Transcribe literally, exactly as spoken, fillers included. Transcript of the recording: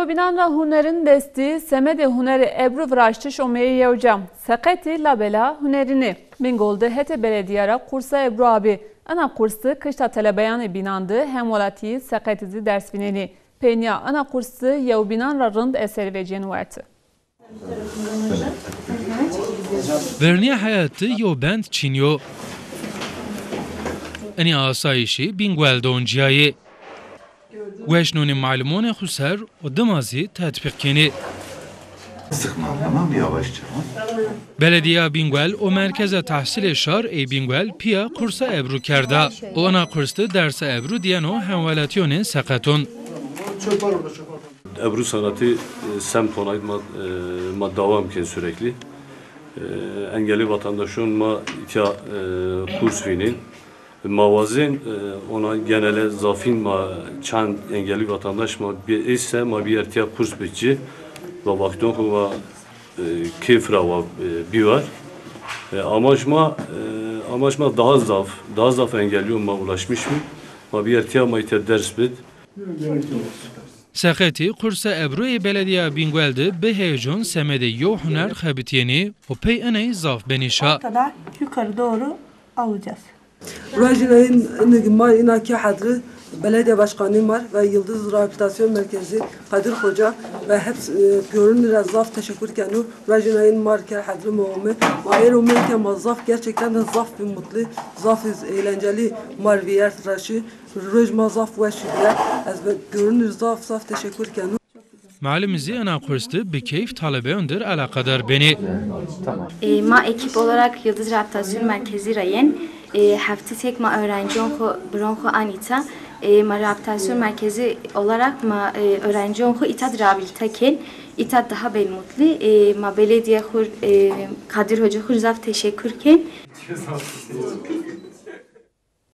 Bînan ra hunerin destî, semedê hunerê ebru viraştiş omeyê yewca. Seqetî labela hunerînî. Bîngol de hetê beledîya ra kursa ebru abî. Ena kurs de kişta telebeyanê bînan de hemwelatî, seqetî zî ders vînenî. Peynîya ena kurs de yew bînan ra rind eserî vecîyeno werti. Vernîya heyat de yew bend çîn yo. Enî asayîşî Bîngwel de oncîyayê. Weş nûnê malimûnê xwu ser û dima zî tetbîq kenê. Sıkma, tamam mı? Yavaşça. Beledîya Bîngwel û Merkeza Tehsîlê Şar ê Bîngwel pîya kursa ebru kerda û ena kurs de dersa ebru dîyeno hemwelatîyonê seqeton. Ebru sanatı, e, semt onayt ma, e, ma devam ken sürekli. E, engelli vatandaşon ma îtya, e, kurs vînên. Ma wazên, e, ona genele zafîn ma çend engelli vatandaş ma bi-, êse ma bîyer tîya kurs bicî. Va vakton xwu va, e, keyf ra wa, e, bîwer. E, amaç ma, e, amaç ma daha zaf, daha zaf engelliyon ma ulaşmiş bî. Ma bîyer tîya ma îtya ders bid. Seqetî kursa ebru ê beledîya Bîngwel de bi heyecan semedê yew huner xebitîyenî û pey eney zaf benî şa. Ortadan yukarı doğru alacağız. Rajinayın nigma ina ki hadri belediye başkanı mar ve Yıldız Rehabilitasyon Merkezi Kadir Hoca ve hepsi, e, pêrûnî ra zaf teşekkür kenu. Rajinayın mar ke hadri ma ome. Ma êro meke ma zaf, gerçekten de zaf bir mutlu, zaf eğlenceli mar vîyert raşî. Roj ma zaf weş bîye. Ez be pêrûnî zaf zaf teşekkür kenu. Malim zî ena kurs de bi keyf talebeyon dir eleqedar benî. E, ma ekip olarak Yıldız Rehabilitasyon Merkezi ra yen. E, hefte tek ma öğrenciyon xwu, biron xwu an îta. E, ma rehabilitasyon merkezi olarak ma, e, öğrenciyon xwu îta de rehabilite ken. Îta daha ben mutlu. E, ma belediye xwu, e, Kadir Hoca xwu zaf teşekkür ken.